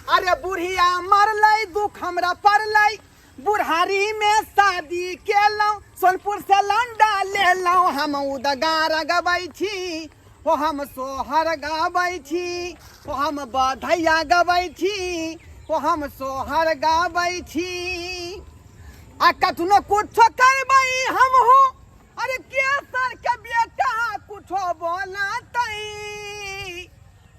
अरे बुढ़िया मरलै, दुख हमरा पड़लै, बुढ़ारी में शादी केलहुँ, सोनपुर से लंडा लेलहुँ। हम उदगार गबै छी, ओ हम सोहर गाबै छी, ओ हम बधैया गबै छी, ओ हम सोहर गाबै छी। आ कतनो कुछो करबै हमहूँ, अरे के सर के बेटा कुछो बोलतै।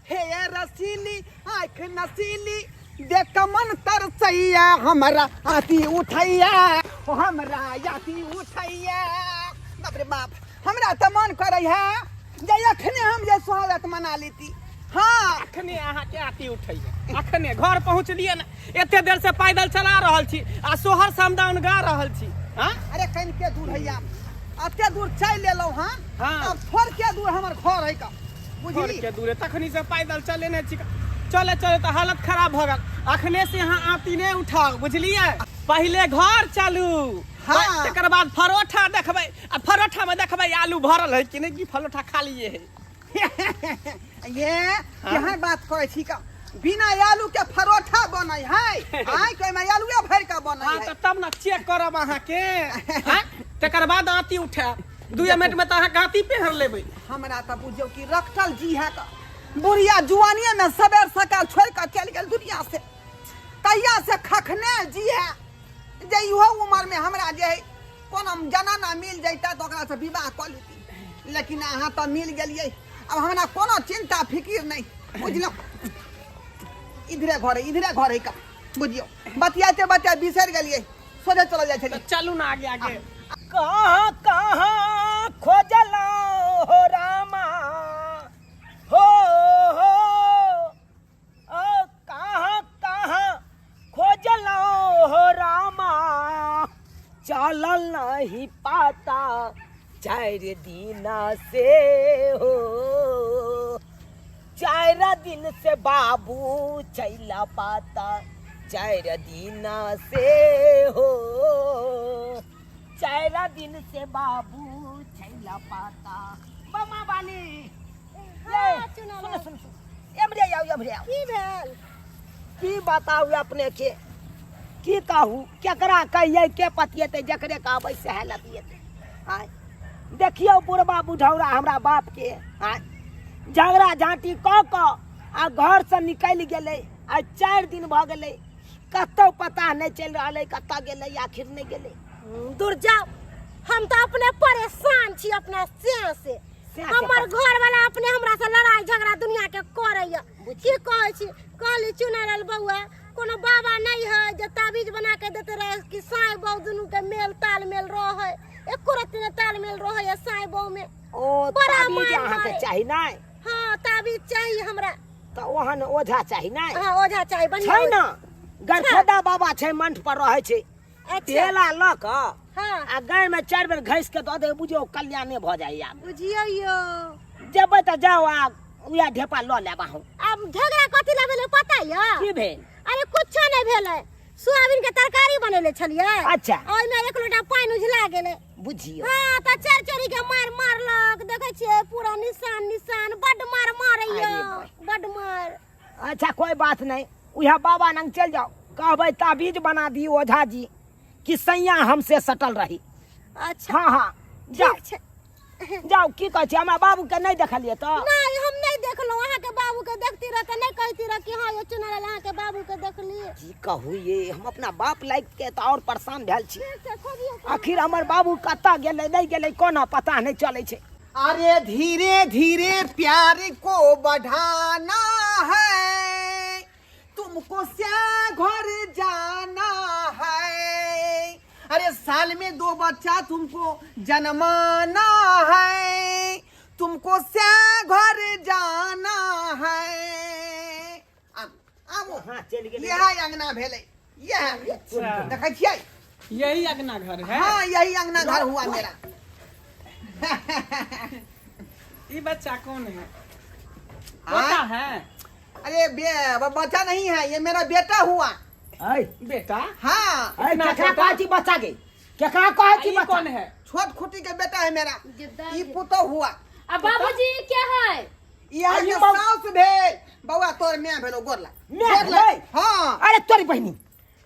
हे रसीली आँख नसीली, देख मन तरसैया, हमरा आती उठैया, ओ हमरा आती उठैया। बाप रे बाप, हमरा तऽ मन करै है जे अखने हम जे सोहरत मना लेती। हाँ, अखने अहाँके आती उठैया, अखने घर पहुँचलियै ने, एते देर से पैदल चला रहल छी आ सोहर समदाउन गा रहल छी। हाँ? अरे कनिके दूर हैया, एते दूर चलि एलहुँ हँ। हाँ। अब थोड़के दूर हमर घर है का बुझली? के दूरे तखनी से पैदल चले ने छी, चले चले तऽ हालत खराब भऽ गेल। अखने से अहाँ आती नहि उठाउ, बुझलियै? पहिले घर चलू। हाँ। तकर बाद परोठा देखबै, आ परोठा में देखबै आलू भरल है कि नहि, कि परोठा खालिए है। ये केहन बात कहै छी का? बिना आलू के परोठा बनै है? आइ के में आलूए भरि के बनै हाँ है। तऽ तब ने चेक करब अहाँके, हाँ? तकर बाद आती उठायब, 2 मिनट में तऽ अहाँ गाँती पेहर लेबै। हमरा तऽ बुझियौ कि रखटल जी है का, बुढ़िया जुआनिए में सबेर सकाल छोड़ के चलि गेल दुनिया से, तहिया से खखने जी है जे इहो उम्र में हमरा जे है कोनो जनाना मिल जैता तऽ ओकरा से विवाह कऽ लेती, लेकिन अहाँ तऽ मिल गेलियै, अब हमरा कोनो चिंता फिकिर नहीं, बुझलहुँ? इधरे घर है, इधरे घर है का बुझियौ। बतियाते बतिया बिसरि गेलियै, सोझे चलल जाइ छलियै। तऽ चलू ने आगे आगे। कहाँ कहाँ खोजला हो रामा हो हो, ओ कहाँ कहाँ खोजला हो रामा, चलल नहीं पाता 4 दिना से हो, 4 दिन से बाबू चैला पाता, 4 दिना से हो, 4 दिन से बाबू चैला पाता। बमा बाली हाँ, ये, चुना सुनो लाल। सुनो सुनो, एमरे आउ, एमरे आउ। की भेल? की बताउ अपने के, की कहू, केकरा कहियै, के पतियेतै, जकरे कहबै सएह लतियेतै। आँय देखियौ, बुढ़बा बुढ़ौरा हमरा बाप के आँय झगड़ा झाँटी कऽ कऽ आ घरसँ निकलि गेलै। आइ 4 दिन भऽ गेलै, कतहु पता नहि चलि रहल अइ कतऽ गेलै, आखिर नहि गेलै। दूर जाओ, हम तऽ अपने परेशान छी अपना से से के हमर घर वाला अपने हमरा से लड़ाई झगड़ा दुनिया के करैया। की कहै छी, कहली चुनारल बौआ, कोनो बाबा नहीं है जे ताबीज बना के देते रहे कि साय बहू दुनू के मेल तालमेल रहे? एको रत्ती ने तालमेल रहे है साय बहू में। ओ बड़ा ताबीज मार अहाँके मारे। चाही नहि? हाँ, ताबीज चाहिए हमरा। तऽ ओहन ओझा चाही नहि? हाँ, ओझा चाहिए बढ़िया। छै ने, गरखोदा बाबा छै, मंठ पर रहै छै। अच्छा। ढेला लऽ कऽ आ गाय में 4 बेर घसि के दऽ दे, बुझियौ कल्याणे भऽ जाइया। बुझियौ यौ। जेबै तऽ जाउ आ उएह ढेपा लऽ लेब अहूँ। आब झगड़ा कथी लए भेलै पता यऽ? की भेल? अरे कुछो नहीं भेलै, सोयाबीन के तरकारी बनेले छलियै। ओहिमे एक लोटा पानि उझला गेलै। बुझियौ। हाँ, तऽ चारि चोरी के मार मारलक, देखै छियै पूरा निशान निशान, बड्ड मार मारैया। अरे बाप। बड्ड मार। अच्छा, कोई बात नहीं, उएह बाबा नंग चलि जाउ, कहबै ताबीज बना दी ओझा जी कि सैया हमसे सटल रही। अच्छा। हाँ हाँ, जाउ। ठीक छै। जाउ। की कहै छी, हमरा बाबूके नहि देखलियै तऽ? नहीं, हम नहीं देखलहुँ अहाँके बाबू के। देखती रह तऽ नहीं कहती रह कि हाँ यो चुनारल अहाँके बाबू के देखली। की कहू ये, हम अपना बाप लाइक के तऽ आओर परेशान भेल छी। ठीक छै, खोजियौ। आखिर हमर बाबू कतऽ गेलै, नहि गेलै, कोना पता नहि चलै छै। अरे धीरे धीरे प्यार को बढ़ाना है, तुमको श्या घर जाना है, अरे साल में दो बच्चा तुमको जन्माना है, तुमको श्या घर जाना है। आब आबो। हाँ, चलि गेलै। यह अंगना भेलै, यह देखै छियै। यही अंगना घर है? हाँ, यही अंगना घर हुआ मेरा। ये बच्चा कौन है? पोता है? अरे बच्चा नहीं है, ये मेरा बेटा हुआ। ऐ बेटा? हाँ। ऐ इतना केकरा छोटा? कहै छी बच्चा के? केकरा कहै छी ई बच्चा? कौन है? छोट खुटी के बेटा है मेरा। जिद्दा ये पुतो हुआ। आ बाबूजी के है? ई अहाँके आ ई मौ- साउस भेल बौआ तोर माय भेलो गोर लाग माय गोर लाग। भेलै? हाँ अरे तोरी बहिनी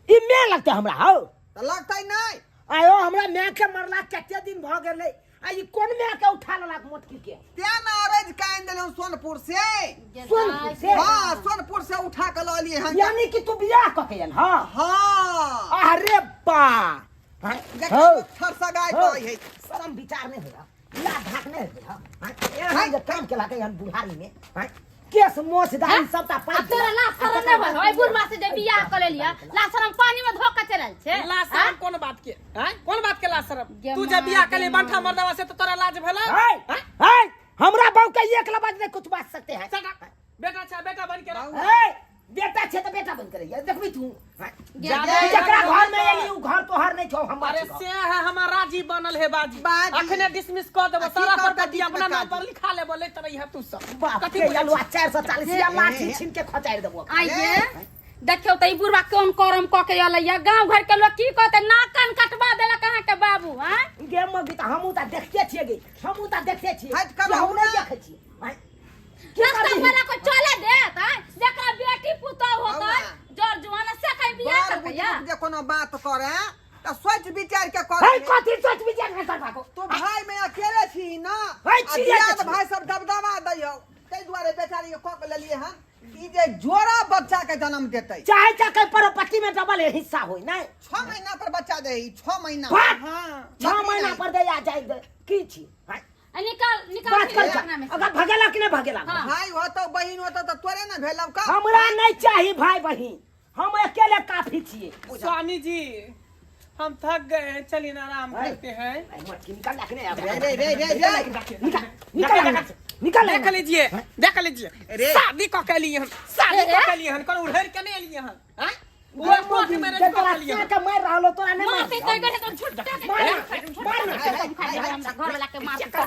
ई माय लगतै हमरा हौ तऽ लगतै नहि आयो हमरा माय के मरला कते दिन भऽ गेलै आ ई कोन माय के उठा लेलक मोटकी के तें ने अरज कानि देलहुँ सोनपुर से सोनपुर से हाँ सोनपुर से उठा के लऽ लिए हन यानी कि तू बियाह कऽ के आयल हँ हाँ अरे बा हाँ, देखो हौ, थर सगाय हौ, कहै है शरम विचार नहीं होया ला धाक नहीं होया हाँ, एहन जे काम केला के एहन बुढ़ारी में हाँ, केस मोछ दाढ़ी सबटा अब पाकि तोरा गेल। लाज शरम नहि होइ ओहि बुढ़वा से जे बियाह कऽ लेलियै लाज शरम पानी में धो के चलल छै लाज शरम कोन बात के हैं कोन बात के लाज शरम गे तू जे माँ, बियाह गे कले माँ। बंठा मर्दवा से तो तोरा लाज भेला है, हैं? है, हमरा बहू के एक लबाज नहीं कुछ बात सकते हैं सटा बेटा छा बेटा बन के रह है, बेटा छे तो बेटा बन के रहिए देखबी तू हाँ, जादे जकरा घर में एली उ घर तोहर नहीं छौ हमर अरे छौ। से है हमार राजी बनल है बाजी बाजी। अखने डिसमिस कर देबो आ की सारा करतै प्रॉपर्टी बीच में अपना नाम काजी? पर लिखा लेबो लेत रही तू सब बाप कथी रे बुझै अलुआ 440 या लाठी ए, छीन के खचारि देबो आइये देखियौ तऽ ई बुढ़वा कोन करम कऽ के एलैया गाँव घर के लोग की कहतै नाक कान कटवा देलक अहाँके बाबू आँय गे मगी तऽ हमहूँ तऽ देखते छियै गे हमहूँ तऽ देखते छियै हटि कऽ कि रहू हम नहि ना। देखै छियै आँय? की रास्ता करबिही? पर कोई चले देत आँय जकरा बेटी पुतोह होतै बौआ। जर जुआन से कहीं बियाह बड़ करतै बुजुर्ग जे कोनो बात करे तऽ सोच विचार के करे है कथी सोच विचार के करबाको तू भाई में अकेले छी ना भाई आ छियै दियाद तऽ छियै। भाई सब दबदबा दै हौ ताहि दुआरे बेचारी के कऽ के लेलियै हन ई जे जोड़ा बच्चा के जन्म देतै चाहे चाहे प्रॉपर्टी में डबल हिस्सा होय नहीं 6 महीना पर बच्चा दे 6 महीना बात हाँ 6 महीना पर दे आ जाए दे की छी हाँ? आ निकाल निकाल बात कर अंगना में से। अगर भगेला कि नहीं भगेला हाँ। भाई होतो बहिन होतो तऽ तोरे ने भेलौ का हमरा नहीं चाही भाई बहिन हम अकेले काफी छिए स्वामी जी हम थक गए हैं चलिए ना आराम है। करते हैं आई मटकी निकाल रखने अब रे रे रे रे रे निकाल निकाल निकाल निकाल देख लीजिए देख लीजिए रे। शादी कऽ के लिए हम शादी कऽ के लिए हम कोनो उधर के नहीं लिए हम हैं वो कोर्ट मैरिज कऽ के लिए हम। के मार रहलो तोरा नहीं मारते मार तो गए तो झुट्टा के मार, मार मार। हमरा घर वाला के मार एकरा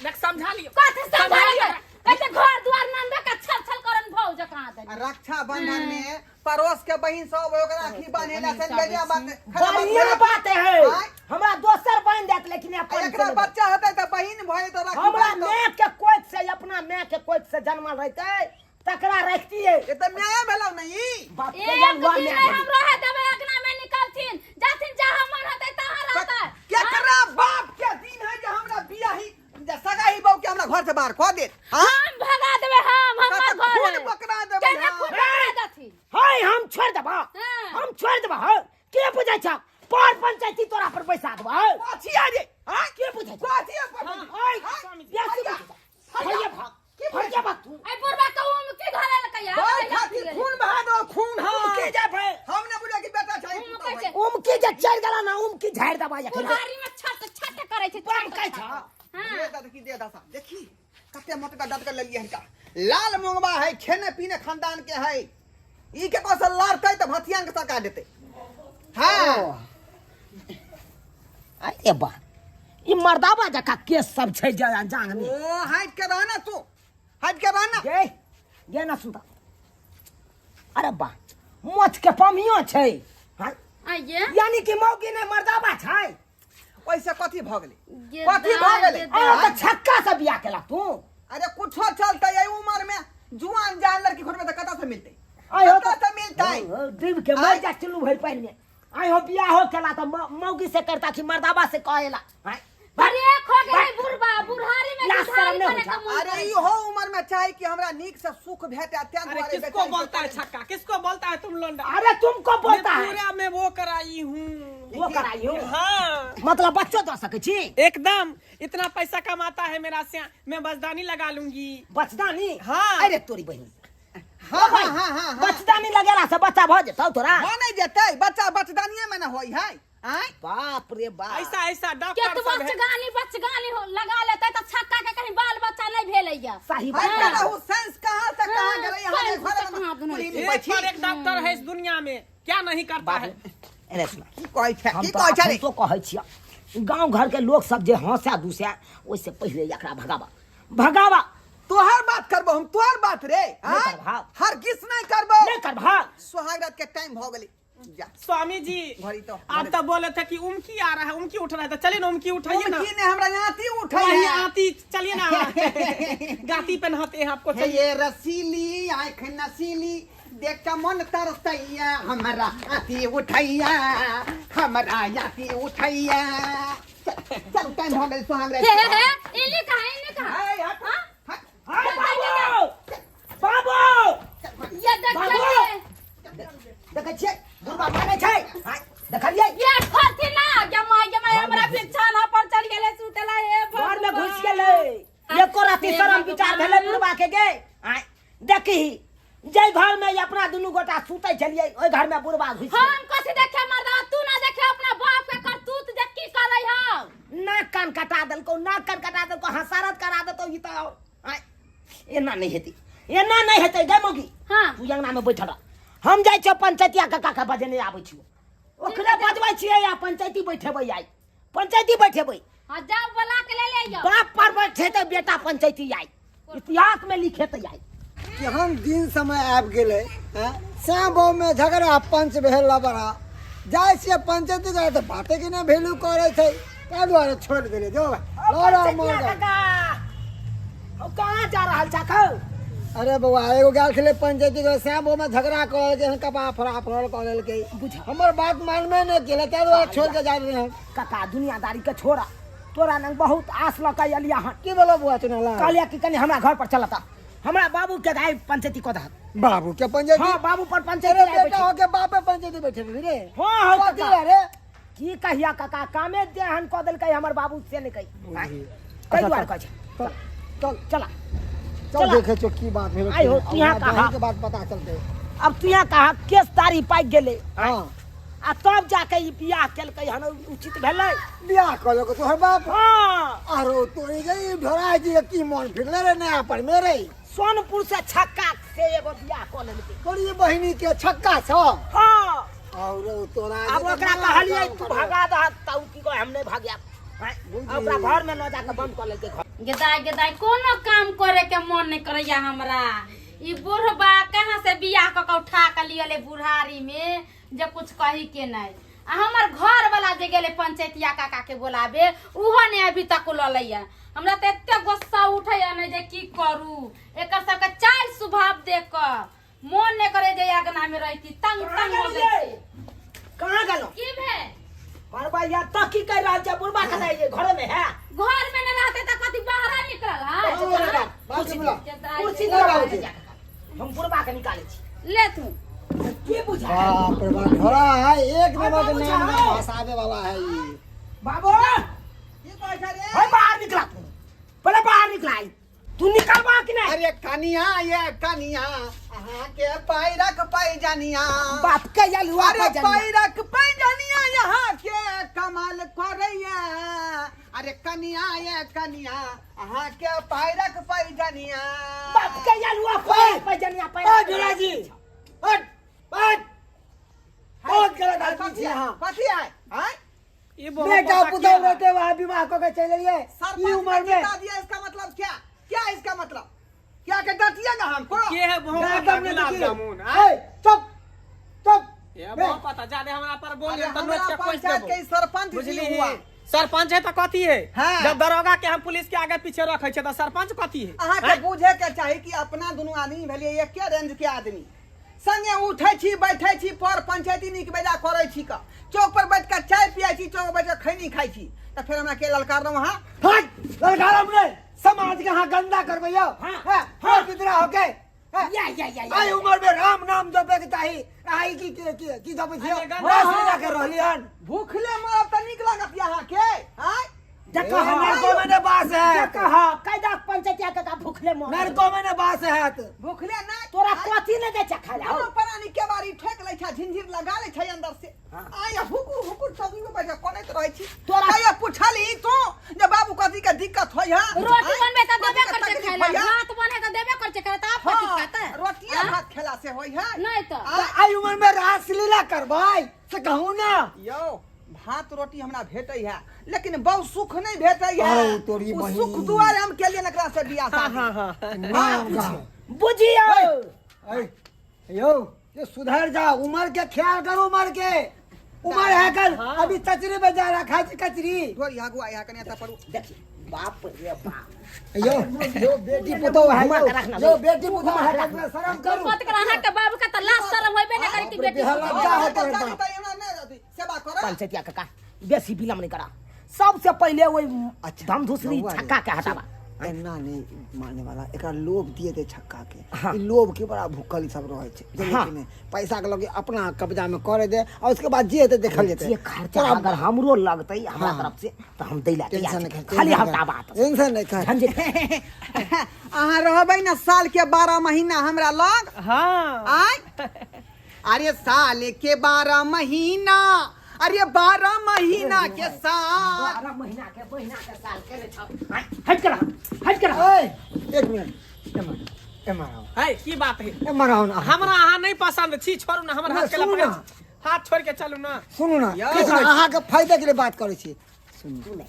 देख समझा लियो कथी समझा कहते घर द्वार नंदा का छल छल करन भौ जकाँ दे रक्षा बंधन में पड़ोस के बहिन सब ओकरा राखी बांधेला से बेजा बात खराब बात बढ़िया भेलै। बात है आँय? हमरा दोसर बन जात लेकिन आ अपन एकरा से नहीं। बच्चा होतै तऽ बहिन भए तऽ राखी हमरा बांधतौ। माय के कोख से अपना माय के कोख से जन्मल रहते तकरा रखतिए ई तऽ न्याय भेलौ ने ई बाप रे एक यार, दिन नहीं माय हम रहे देबै अगना में निकलथिन जाथिन जहाँ मन होतै तहाँ रहतै केकरा बाप के दिन है जे हमरा बियाही जे सगाई बहू के हमरा घर से बाहर कऽ देत हाँ? हम भगा देबै हम हमर तऽ घर खून है। पकड़ा देबै केना हम। खून पकड़ा देथिन हाय हम छोड़ देबा हाँ। हम छोड़ देबा हाँ के बुझै छ पर पंचायती तोरा पर बैसा देबा हाँ कथी आ रे हाँ? के बुझै छ कथी आ पर- हाय स्वामी जी। बेसी बुझै छ फरिया भाग फरिया भाग तू ऐ बुढ़वा के उम की घरे लकैया बाप खातिर खून बहा दो खून हाँ उमकी जा भाई हम ने बुझे कि बेटा छै उम कहै छै उमकी जे चढ़ गेला ना उमकी झाड़ देबा एखन बुढ़ारी में छट छट करै छै बम छट कहै छट। छ हाँ दे दा देखी दे दसा देखी कते मोटका दद कर लेलिए हनका लाल मुंगबा है खेने पीने खानदान के है ई के कौशल लड़ते तऽ भथियान के सरका देते हाँ अरे बा ई मर्दाबा जका केस सब छै जांग में ओ हट के रह ना तू हट के रह ना गे गे ना सुनता अरे बा मोछ के पमियो छै हाँ? आइये यानी कि मौगी नहि मर्दाबा छै ओइसे कथी भऽ गेलै गे कथी भऽ दाइ, गेलै गे अरे दाइ। तऽ छक्का से बियाह केलक तू अरे कुछो चलते एहि उम्र में जुआन जान लड़की खोजबै तऽ कतऽ से मिलतै आइ हो कतऽ से मिलतै डूब के मर जा चलू भरि पानि में आइ हो बियाह हो केला तऽ मौगी से करता कि मर्दाबा से कहेला आँय? अरे खो गेलै बुढ़बा बुढ़ारी में लाज शरम गिलधारी नहि बने होइ के छै। मोन अरे करै इहो उम्र में चाही कि हमरा नीक से सुख भेटे तें अरे दुआरे किसको बेचारी बोलता है छक्का किसको बोलता है तुम लौंडा अरे तुमको बोलता मैं है पूरा में वो कराई हूँ वो कराई हूँ हाँ मतलब बच्चो दऽ सकै छी एकदम इतना पैसा कमाता है मेरा सिया मैं बसदानी लगा लूंगी बचदानी हाँ। अरे तोरी बहिन हाँ हाँ हाँ हाँ हाँ बचदानी लगेला से बच्चा भऽ जेतौ तोरा हो नहीं जेतै बच्चा बचदानिये में न होई है आँय बाप रे बाप ऐसा ऐसा डॉक्टर केतबो सब है बचगानी बचगानी हो लगा लेतै तऽ छक्का के कहीं बाल बच्चा नहीं भेलैया सही हाय बात हाँ। रहू सेंस कहाँ से कहाँ हाँ, गेलै यहाँ सेंस घर से कहाँ में दुनू कुली एक बैठी पर एक डॉक्टर है इस दुनिया में क्या नहीं करता है एने सुना की कहै छै हम की तऽ कहै छै रे अखन तो कहै छियै गाँव घर के लोग सब जे हंसै दुसै ओहिसे पहिले एकरा भगाबा भगाबा तोहर बात करबो हम तोहर बात रे नहीं आँय? करबा। हरगिज नहीं करबो नहि करबा सुहाग रात के टाइम भऽ गेलै जा स्वामी जी घड़ी तो आप तो बोले थे कि उमकी आ रहा है, उमकी उठ रहा है, तो चलिए ना उमकी उठाइए ना। उमकी ने हमरा आती उठै वही है। आती, चलिए ना गाती पहनाते हैं आपको, हे चलिए। ये रसीली आँख नसीली देख के मन तरसैया, हमरा आती उठैया, हमरा आती उठैया। चल चल, टाइम हो गेल सुहाग हे राति। हे हे, इली कहा, इली कहा। हाय, हट, हट। हाय बाबू, बाबू, ये देख बाबू! ले। देखै छियै बुढ़बा मानै छै? हाय, देखलियै? ये खथी ना जमा जमा हमरा बिछाना पर चल गेले सुतला। हे घर में भगवान। घुस गेलै, एको राति हे शरम विचार भगवान। भेलै बुढ़बा के? गे आय देखही, जाहि घर में अपना दुनू गोटा सुतै छलियै ओहि घर में बुढ़बा घुसि गेलै। हम कथी देखे मर्दा, तू ना देखे अपना बाप के करतूत जे की करै हौ। नाक कान कटा देलकौ, नाक कान कटा देलकौ, हसारत करा देतौ ई तऽ। आय एना नहि हेतै, एना नहि हेतै गे मौगी। हाँ। तू अंगना में बैठल रह, हम जाइ छियौ पंचैतिया काका के बजेने आबै छियौ, ओकरे बजबै छियै आ पंचैती बैठेबै, आइ पंचैती बैठेबै। हाँ जाओ, बोला के ले ले जाओ। बाप पर बैठेतै बेटा पंचैती, आइ इतिहास में लिखेतै आइ। केहन दिन समय आबि गेलै हैं, सैं बहूमे झगड़ा, पंच भेल लबड़ा। जाइ छियै पंचायती करे तऽ बाते के नहि वैल्यू करै छै, ताहि दुआरे छोड़ि देलियै। जो भाइ, लड़ा पंचैतिया मर। काका, हौ कहाँ जा रहल छा खौ? अरे बौआ, एगो गेल छलै पंचायती करे, सैं बहूमे झगड़ा कऽ लेलकै हन, कपार फड़ा फड़ल कऽ लेलकै। हमर बात मानबे नहि केलै, ताहि दुआरे छोड़ि कऽ जा रहलै हन। काका, दुनियादारी के छोड़ा, तोरा नंग बहुत आस लऽ के एलिया हन। की भेलौ बौआ चुनाला? कहलिया कि कनि हमरा घर पर चलता, हमरा बाबू के गाय पंचायती कऽ दहक। बाबू के पंचायती? हाँ, बाबू पर पंचायती अरे आइ बेटा बैठे। हो के बापे पंचायती बैठे रे? हाँ हौ कथी काका। रे? की कहिया काका, कामे देहन कऽ देलकै हमर बाबू से नहि कही ताहि दुआरे कहै छै। चल चल। चला। चल। चला। देखे छो की बात भेल। आइ हो, तू यहाँ कहा। के बात पता चलते। अब तू यहाँ कहा, केस दाढ़ी पाकि गेलै। हाँ। आ तब जाके ई बियाह केलकै हन, उचित भेलै? बियाह कऽ लेलको तोहर बाप? हाँ। आरो तोरी गई ढोरा जी के की मन फिरले रे नया पर मेरे? सोनपुर से छक्का से एगो बियाह कऽ लेलकै। तोरी बहिनी के छक्का छ? हाँ। और तोरा आब ओकरा कहलियै तू भगा दह तऽ उ की कहै, हम नहि भाग्यब। आँय, आ ओकरा घर में लऽ जाके बंद कऽ लेलकै घर। गेदाय गेदाय, कोनो काम करे के मन नहीं करैया हमरा। ई बुढ़बा कहाँ से बियाह कऽ के उठा के लियले बुढ़ारी में, जे कुछ कही के नहीं। आ हमर घर वाला जे गेले पंचायतिया काका के बोलाबे, उहो ने अभी तक ललैया। हमरा तऽ एते गुस्सा उठैया ने जे की करू। एकर सबके चाल स्वभाव देख कऽ मन नहीं करे जे अगना में रहती, तंग तंग हो जाइ छी। कहाँ गेलहुँ? की भेल? बुढ़बा यहाँ तऽ की कहि रहल छै? बुढ़बा कतऽ है? घरे में है? घर में न रहते तऽ कथी बाहर निकलल है? बाबू बुला। कुर्सी ले दिअ बाबूजी। बाबूजी, हम बुढ़बा के निकालै छी। ले तू। की बुझा? बाप रे बाप, ढोरा है एक नंबर के। बाबू नाम जाओ। नाम हंसावे वाला है ई। बाबू। की कहै छै रे? है, बाहर निकला तू, पहिले बाहर निकला। आई तू निकलबा कि नहीं? अरे कनिया, ये कनिया, अहाँ के पैरक पैजनिया। बाप के यलुआ। अरे पैरक पैजनिया यहाँ के कमाल करैया। अरे कनिया, ये कनिया, अहाँ के पैरक पैजनिया। बाप के यलुआ, पैर पैजनिया पैर। ओ ढोरा जी, हट हट, बहुत गलत आदमी छी अहाँ। कथी है आँय? ये बहुत बेटा पता पुतहु क्या है? रहते वहाँ विवाह कऽ के चलि एलियै ई सरपंच उम्र को में। जिता दिया, इसका मतलब क्या? क्या इसका मतलब क्या के डटिएगा हमको? के है बहुत गाय पता कम नहीं गुलाब देखी। जामुन आय? ए, चुप चुप। ये बहुत पता ज्यादा हमरा पर बोल अरे त हमरा नोच के कोस पंचायत देबो। के ई सरपंच जी बुझली हुआ। सरपंच है तो कथी है? हाँ। जब दरोगा के हम पुलिस के आगे पीछे रखे छे तो सरपंच कथी है? अहाँ के बुझे के चाही कि अपना दुनू आदमी भेलियै एके रेंज के आदमी, संगे उठै छी, बैठै छी, पर पंचायती नीक बेजा करै छी, क चौक पर बैठ के चाय पियै छी, चौक पर बैठ के खैनी खाइ छी, तऽ फेर हमरा के ललकारलहुँ अहाँ? हट, ललकारब नहि, समाज के अहाँ गंदा करबै यौ। हाँ। हाँ, हाँ, कितना होके हाँ। या या या या। आई उम्र में राम नाम जपे के चाही, आई की की की की जपै छियै? अरे गंदा। रास के रहली हन। भूखले मरब तऽ नीक लागत अहाँके आँय? देखह। नरको में ने बास है। देखह, कैदा पंचायतिया काका भूखले मर। नरको में ने बास है। भूखले नहि। तोरा कथी नहि दै छै खाय ला? दुनू प्राणी केबारी ठोकि लै छै, झिझिर लगा लै छै अंदर से। आय हुकुर हुकुर चौकी पर बैठ के कनैत रहै छी। तोरा- आय पुछली तू जे बाबू कथी के दिक्कत होइ है? रोटी बनबे तऽ देबे कथी के कर छै तकलीफ खाय ला। होइए? भात बने तऽ देबे कर छै खाय ला, तऽ आब कथी हाँ, खाते? रोटिए भात खेला से होइ है? नहीं तऽ। आय, आई उम्र में रास लीला करबै से कहू ना। यौ, भात रोटी हमरा भेटै है, लेकिन बहुत सुख नहीं भेटै है। आउ तोरी उ बहिन। सुख दुआरे हम केलियै एकरा से बियाह शादी। हाँ हाँ। नाम गाँव। बुझियौ। ऐ, यौ। ये सुधर जाओ, उम्र के ख्याल करो, उम्र के उम्र है कल। अभी कचरी में जा रहा खाई कचरी। धोर यहाँ गुआ यहाँ कनिया एतऽ पड़ू। देखिए बाप रे बाप। यो यो बेटी पुतो है, घुमा यो के रखना, यो बेटी पुतो है, कतना शर्म करू। मत कर, अहाँ के बाबू के त लाज शरम होइबे नै करी कि बेटी बेहला पुतोह। क्या होता है बाप? हमरा नहि अथी, सेवा कर। पंचायतिया काका बेसी विलम्ब नहीं करा, सबसे पहले वही अच्छा, धम धुसरी बउआ रे। छक्का के हटावा। एना नहीं मारने वाला, एकरा लोभ दिए दे छक्का के। हाँ। ई लोभ के बड़ा भूखल ई सब रहै छै, बुझलियै हाँ। कि नहि? पैसा के लगे अपना कब्जा में करे दे और उसके बाद जे हेतै देखल जेतै। जे खर्चा तोरा अगर हमरो लगतै हमरा हाँ। तरफ से तऽ हम दै ला तैयार टेंशन छी। नहीं कर, खाली टेंशन हटा नहीं बात कर, टेंशन नहीं कर। झंझट। अहाँ रहबै ने साल के 12 महीना हमरा लग? हाँ। आय अरे साल के 12 महीना, अरे 12 महीना के साल, 12 महीना के महीना के साल के रे छौ। हट, हट कर, हट कर। ओए, एक मिनट, एम्हर, एम्हर आओ। है की बात है? एम्हर आओ ना। हमरा अहाँ नहीं पसंद छी, छोड़ू ना हमर ना, हाथ के सुनू लपकड़ ना। हाथ छोड़ के चलू ना। सुनू ना, यौ। किछु नहि, अहाँके फायदा के लिए बात करै छी। सुनू,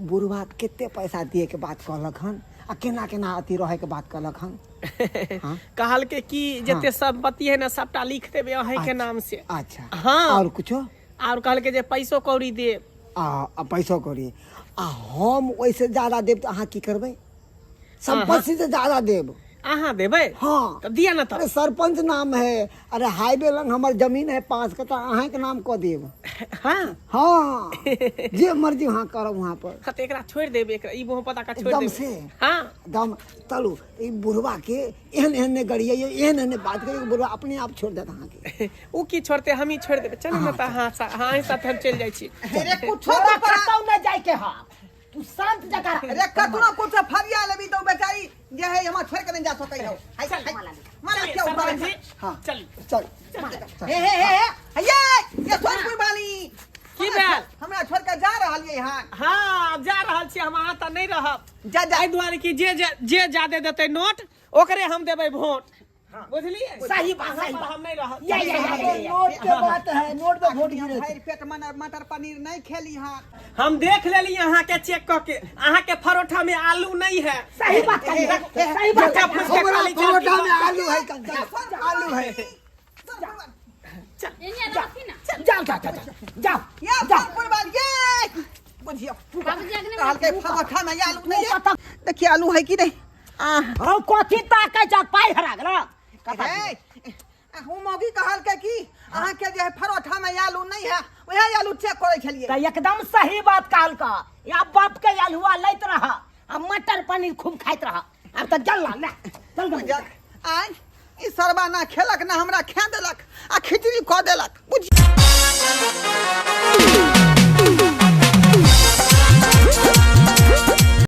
बुढ़वा कते पैसा दिए के बात कहलक हन आ केना केना अथी रहे के बात कहलक हन? हाँ? कहल के कि जते संपत्ति है ना सबटा लिख देबे अहीं के नाम से। अच्छा। हाँ। और कुछो? और कहल के जे पैसो कौड़ी देब। आ पैसो कौड़ी। आ हम ओहिसे ज्यादा देब तऽ अहाँ की करबै? संपत्ति से ज्यादा देब। अहाँ देबै? हाँ। तऽ दिअ ना तऽ। अरे सरपंच नाम है, अरे हाईवे लंग हमर जमीन है 5 कट्ठा, अहाँ के नाम कऽ देब। हाँ। हाँ, जे मर्जी अहाँ करब वहाँ पर। हाँ, तऽ एकरा छोड़ि देब, एकरा ई मुँह पता का छोड़ि एकदम देब। से। हाँ। एकदम चलू, ई बुढ़वा के एहन एहन ने गरियैयो, एहन एहन ने बात करियौ, बुढ़वा अपने आप छोड़ देत अहाँके। उ की छोड़ते, हम ही छोड़ देबै। चलू ना तऽ अहाँ अहाँ साथे हम चलि जाइ छी। अरे कुछो तोरा तऽ परा- कतौ नहि जाइके हौ, तू शांत जगह रह। अरे कतनो कुछो फरिया लेबी तऽ बेचारी जे है हमरा छोड़ के नहीं जा सकै हौ। हाय, चल, हाय, माला माला चलिए, क्यों सरपंच जी, हाँ। चलिए। चल। हे हे हे हे, ये ये सोनपुर वाली की भेल? हमरा छोड़ के जा रहल ये यहाँ? हाँ, आब जा रहल छी हम, अहाँ तऽ नहि रहब। जा जा। एहि दुआरे कि जे जे जे जादे देतै नोट ओकरे हम देबै वोट, बुझलिए? सही बात, सही पर बात। हम नहीं रहब। या, या, या, या, या। नोट के बात है, नोट पे वोट गिरे। भरि पेट मन मटर पनीर नहीं खेली हाँ। हम देख लेली अहाँ के चेक कऽ के, अहाँ के परोठा में आलू नहीं है। सही बात कहिए, सही बात। झूठा फूस के हमरा खाली परोठा में चलती। आलू है, कंचा आलू है। एने रहथि ना। जाओ जाओ जाओ जाओ ये जाओ। सोनपुर वाली ये बुझियो बाबूजी अगने कहलकै परोठा में आलू नहीं है। देखिए आलू है कि नहीं? आ हौ कथी ताकै छ, पाइ हरा गेल। हे, हूँ मौगी कहलकै कि अहाँ के जे है परोठा में आलू नहीं है, वएह आलू चेक करै छलियै। तऽ एकदम सही बात कहलक। या बाप के आलुआ लैत रह आ मटर पनीर खूब खाइत रह। आब तऽ चल ले, चल गल। बुझक आइ ई सरबा ना खेलक ना हमरा खा देलक आ खिचड़ी कऽ देलक। बुझ